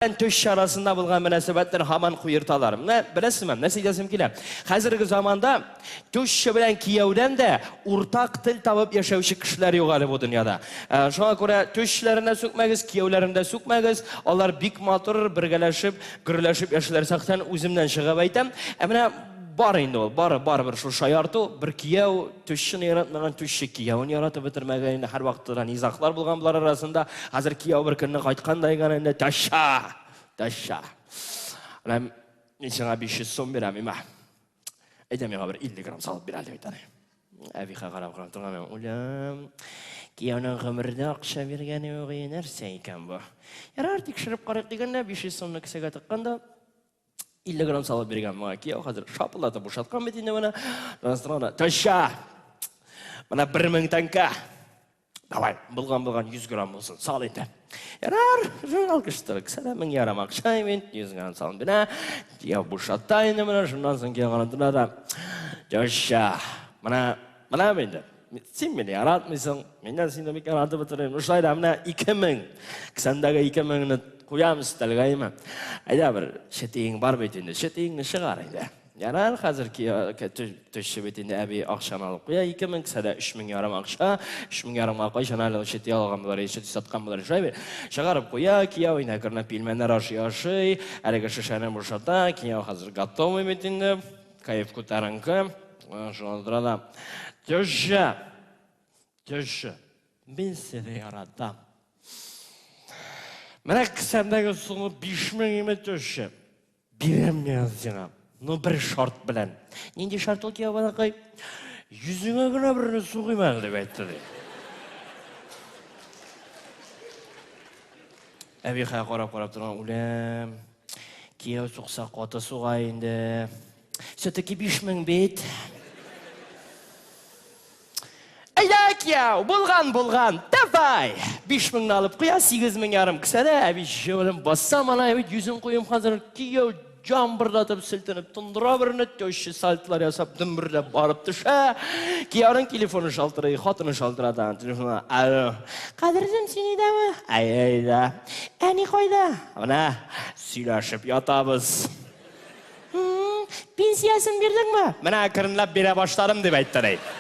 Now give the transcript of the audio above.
Белән теща арасында булган мөнәсәбәтләр һаман куерталар. Менә беләсезме, нәрсә әйтәсем килә? Хәзерге заманда теща белән кияүдән дә уртак тел табып яшәүче кешеләр юк әле бу дөньяда. Э, шуңа күрә тещаләрен дә сүкмәгез, кияүләрен дә сүкмәгез. Алар бик матур, бергәләшеп, гөрләшеп яшиләр. Шәхсән үземнән чыгып әйтәм. Ә менә бар инде ул, бар, барыбер шул шаярту, бер кияү тещаны яратмаган, теща киявен яратып бетермәгән инде, һәрвакытта да низаглар булган болар арасында. Хәзер кияү бер көнне кайткан да икән инде, теща, теща. Менә мин сиңа 500 сум бирәм, имә. Әйдә миңа бер 50 грамм салып бир әле бит әле. Әбиха карап карап торган, үләм. Кияүнең гомердә акча биргәне юк, нәрсә икән бу? Ярар, тикшереп карыйк дигәндә 500 сумны кесәгә тыккан да, 50 грамм салып биргән моңа кияү хәзер шапылдатып бушаткан бит инде моны. Настроена. Таща! Менә 1000 тәңкә. Давай, булган булган 100 грамм булсын, сал инде. Ярар, журнал кыштырык, сәлә мең ярым акча мин 100 грамм салып бирә. Кияү бушата инде менә, шуннан соң кияү карап тора да. Таща! Менә, менә инде. Син мине яратмыйсың, мин дә сине бик яратып бетермим. Шулай да менә 2000, кесәмдәге 2000-не куям өстәлгә, әйме. Әйдә бер четиең бар бит инде, четиеңне чыгар инде. Ярар, хәзер төшче бит инде әби акчаны алып куя, 2000, кесәдә 3000 ярым акча, 3000 ярымга кайчан әле чети алган булыр, чети саткан булыр, шулай бит. Чыгарып куя, кияү инде әкренләп пилмәннәр ашый ашый, әлеге шешәне бушата, кияү хәзер готовый бит инде. Кайф күтәренке. Шуңа тора да. Теща! Теща! Мин сине яратам. Менә кесәмдәге соңгы 5000 име теща. Бирәм мин сиңа. Ну, бер шарт белән. Нинди шарт ул, кияү балакай? Йөзеңә генә берне сугыйм әле, дип әйтте, ди. Әби хәя карап-карап торган, үләм. Кияү сукса каты суга инде. Все-таки 5000 бит. Әйдә, кияү, булган, булган, давай! 5000-не алып куя, 8000 ярым кесәдә, әби җылын басса, мана бит йөзен куем хәзер, кияү җамбырдатып селтенеп тондыра берне, теща сальтлар ясап дөмберләп барып төшә. Кияүнең телефоны шалтырый, хатыны шалтырата телефонга. Алло. Кадерлем, син өйдәме? Әй, өйдә. Әни кайда? Менә сөйләшеп ятабыз. Пенсиясен бирдеңме? Менә әкренләп бирә башладым, дип әйтте, ди.